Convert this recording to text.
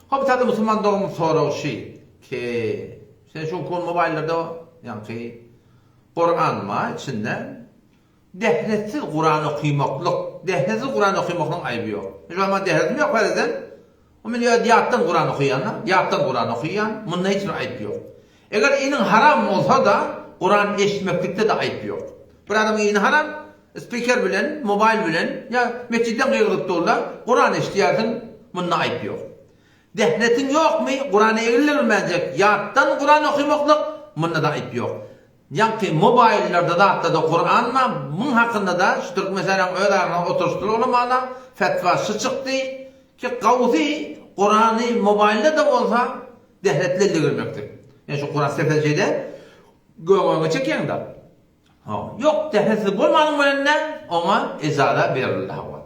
Hop sada musulman doganymyz soragy şy ki sen şu kun mobaýllarda ýaňky Kuran bar içinde dehretsiz Kuran okymaklyk dehretsiz Kuran okymaklygyň aýby ýok. Şu wagt maňa dehretim ýok ferezden. O men ýatdan Kuran okaýan-da, ýatdan Kuran okaýan, munda hiç bir aýyp ýok. Eger iniň haram bolsa-da, Kuran eşitmeklikde-de aýyp ýok. Bir adamyň ini haram, spiker bilen, mobaýl bilen ýa metjitden gygyryp dur-da, Kuran eşidýärsiň, munda aýyp ýok. Dehnetiň ýokmy, Kurana egildirmänjek ýatdan Kuran okamaklyk, munda-da aýyp ýok. Ýaňky mobaýllarda zatlarda Kuran bar, muň hakynda-da şu türk meseläň öz arasynda oturyşdylar ulamalar, fetwa şu çykdy, Ki gawusy Kurany mobaýlda-da bolsa dehretli elde görmekdir. Ýani şu Kuran sesini şeýle göňöňe çekýäň-de. Hawa. Ýok, dehretsiz bolmanyň bilen-de oňa ejaza berildi hawa.